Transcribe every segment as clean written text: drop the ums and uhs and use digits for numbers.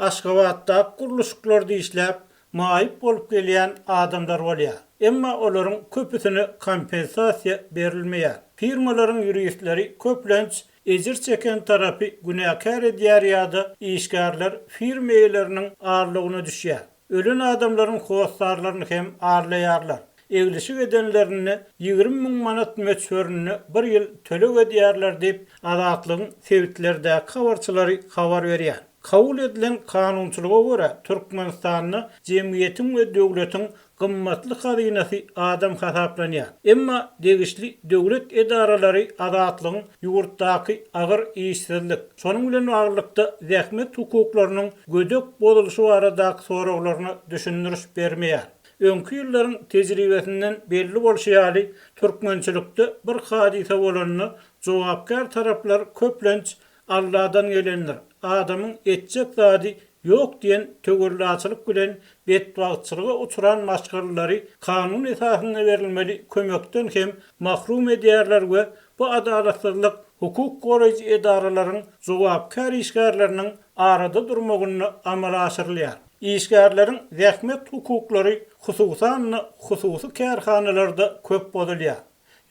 Aşgabatdaky gurluşyklarda işläp, maýyp bolup gelýän adamlar bolýar. Emma olaryň köpüsine kompensasiýa berilmeýär. Firmalaryň ýuristleri köplenç ejir çeken tarapy günäkär edýär ýa-da işgärler firma eýeleriniň aldawyna düşýär. Ölen adamlaryň hossarlaryny hem aldaýarlar. Eglişik edenlerinde 20 000 manat möçberinde bir ýyl töleg edýärler diýip, Azatlygyň sebitlerdäki habarçylary habar berýär. Kabul edilen kanunçylyga görä, Türkmenistanda jemgyýetiň we döwletiň gymmatly hazynasy adam hasaplanýar. Emma degişli döwlet edaralary Azatlygyň ýurtdaky agyr işsizlik, şonuň bilen baglylykda zähmet hukuklarynyň gödek bozulyşy baradaky soraglaryna düşündiriş bermeýär. Öňki ýyllaryň tejribesinden belli bolşy ýaly, türkmençilikde bir hadysa bolanda jogapkär taraplar köplenç Alladan gelendir, adamyň etjek zady ýok diýen töwellaçylyk bilen betbagtçylyga uçran maşgalalary kanun esasynda berilmeli kömekden hem mahrum edýärler we bu adalatsyzlyk hukuk goraýjy edaralaryň jogapkär işgärleriniň arada durmagynda amala aşyrylýar. Işgärleriň zähmet hukuklary hususan-da hususy kärhanalarda köp bozulýar.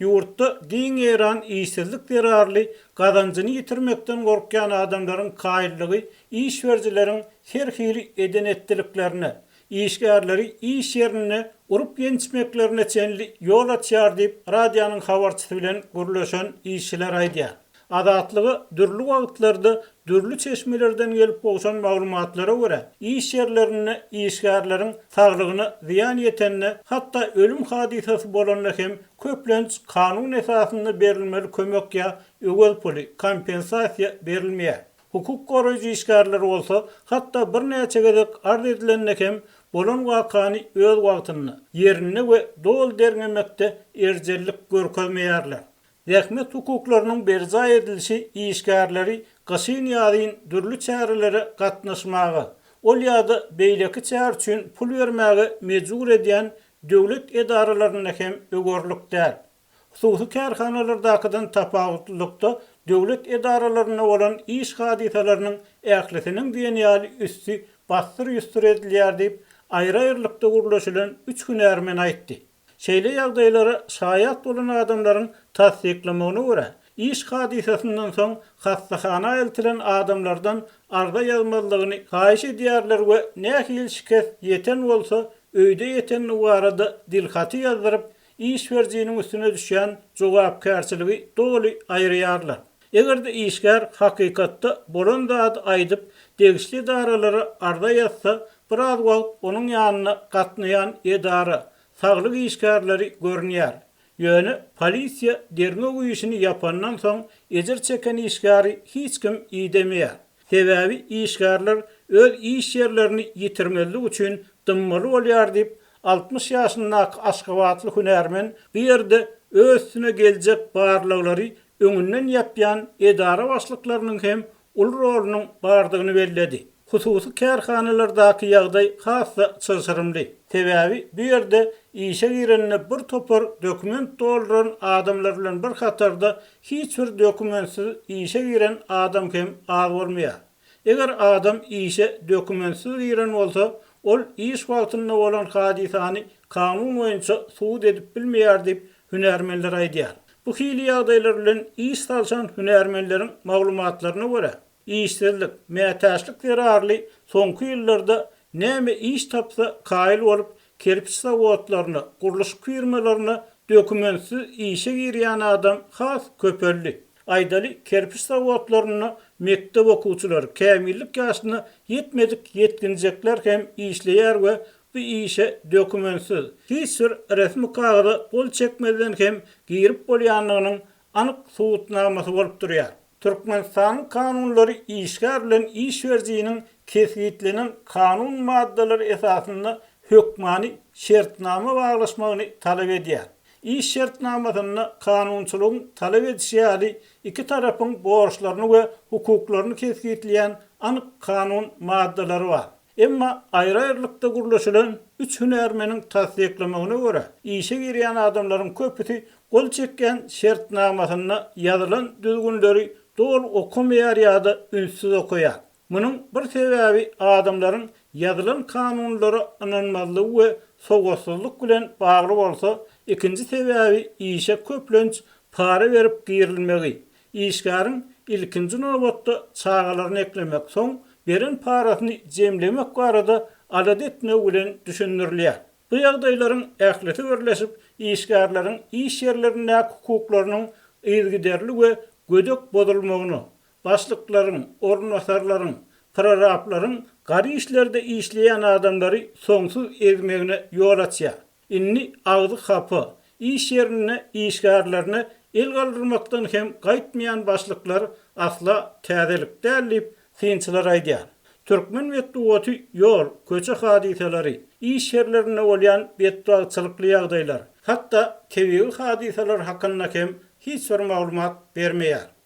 Ýurtda giň ýaýran işsizlik zerarly gazanjyny ýitirmekden gorkýan adamlaryň kaýyllygy iş berijileriň her hili eden-etdiliklerine, işgärleri iş ýerinde urup-ýençmeklerine çenli ýol açýar diýip, radionyň habarçysy bilen gürleşen işçiler aýdýar. Azatlyga dürli wagtlarda dürli çeşmelerden gelip gowşan maglumatlara görä, iş ýerlerinde işgärleriň saglygyna zyýan ýetende, hatda ölüm hadysasy bolanda hem köplenç kanun esasynda berilmeli kömek ýa öwez puly, kompensasiýa, berilmeýär. Hukuk goraýjy işgärler bolsa, hatda birnäçe gezek arz edilende hem bolan wakany öz wagtynda, ýerinde we doly derňemekde erjellik görkezmeýärler. Zähmet hukuklarynyň berjaý edilişi işgärleri gyşyn-ýazyn dürli çärelere gatnaşmaga, ol ýa-da beýleki çäre üçin pul bermäge mejbur edýän döwlet edaralarynda hem öwerlik däl. Hususy kärhanalardakydan tapawutlylykda döwlet edaralarynda bolan iş hadysalarynyň ählisiniň diýen ýaly üsti bassyr-ýustur edilýär diýip, aýry-aýrylykda gürleşilen üç hünärmen aýtdy. Şeýle ýagdaýlara şaýat bolan adamlaryň tassyklamagyna görä, iş hadysasyndan soň hassahana eltilen adamlardan arza ýazmazlygyny haýyş edýärler we nähili şikes ýeten bolsa, öýde ýetendigi barada dilhaty ýazdyryp, iş berijiniň üstüne düşýän jogapkärçiligi doly aýyrýarlar. Eger-de işgär hakykatda bolan zady aýdyp, degişli edaralara arza ýazsa, biraz wagt onuň ýanyna gatnaýan edara, saglyk işgärleri görünýär. Ýöne polisiýa derňew işini ýapandan soň ejir çeken işgäri hiç kim idemeýär. Sebäbi işgärler öz iş ýerlerini ýitirmezlik üçin dymmaly bolýar diýip, 60 ýaşyndaky aşgabatly hünärmen bu ýerde öz üstüne geljek barlaglary öňünden ýapýan edara başlyklarynyň hem uly rolunyň bardygyny belledi. Hususy kärhanalardaky ýagdaý has-da çylşyrymly. Sebäbi bu ýerde işe girende bir topar dokument dolduran adamlar bilen bir hatarda hiç bir dokumentsiz işe giren adam hem az bolmaýar. Eger adam işe dokumentsiz giren bolsa, ol iş wagtynda bolan hadysany kanun boýunça subut edip bilmeýär diýip, hünärmenler aýdýar. Bu hili ýagdaýlar bilen iş salşan hünärmenleriň maglumatlaryna görä, işsizlik, mätäçlik zerarly soňky ýyllarda näme iş tapsa kaýyl bolup, kerpiç zawodlaryna, gurluşyk firmalaryna dokumentsiz işe girýän adam has köpeldi. Aýdaly, kerpiç zawodlarynda mekdep okuwçylary, kämillik ýaşyna ýetmedik ýetginjekler hem işleýär we bu işe dokumentsiz, hiç bir resmi kagyza gol çekmezden hem girip bolýandygynyň anyk subutnamasy bolup durýar. Türkmenistanyň kanunlary işgär bilen iş berijiniň kesgitlenen kanun maddalary esasynda hökmany şertnama baglaşmagyny talap edýär. Iş şertnamasynda kanunçylygyň talap edişi ýaly iki tarapyň borçlaryny we hukuklaryny kesgitleýän anyk kanun maddalary bar. Emma aýry-aýrylykda gürleşilen üç hünärmeniň tassyklamagyna görä, işe girýän adamlaryň köpüsi gol çekýän şertnamasynda ýazylan düzgünleri doly okamaýar ýa-da ünssüz okaýar. Munuň bir sebäbi adamlaryň ýazylan kanunlara ynanmazlygy we sowatsyzlyk bilen bagly bolsa, ikinji sebäbi işe köplenç para berip girilmegi, işgäriň ilkinji nobatda çagalaryny eklemek, soň beren parasyny jemlemek barada alada etmegi bilen düşündirilýär. Bu ýagdaýlaryň ählisi birleşip, işgärleriň iş ýerlerindäki hukuklarynyň yzygiderli we gödek bozulmagyna, başlyklaryň, orunbasarlaryň, proraplaryň gara işlerde işleýän adamlary soňsuz ezmegine ýol açýar. Indi agzy hapa, iş ýerinde işgärlerine el galdyrmakdan hem gaýtmaýan başlyklar asla täzelik däl diýip, synçylar aýdýar. Türkmen metbugaty ýol, köçe hadysalary, iş ýerlerinde bolýan betbagtçylykly ýagdaýlar, hatda tebigy hadysalar hakynda hem hiç bir maglumat bermeýär.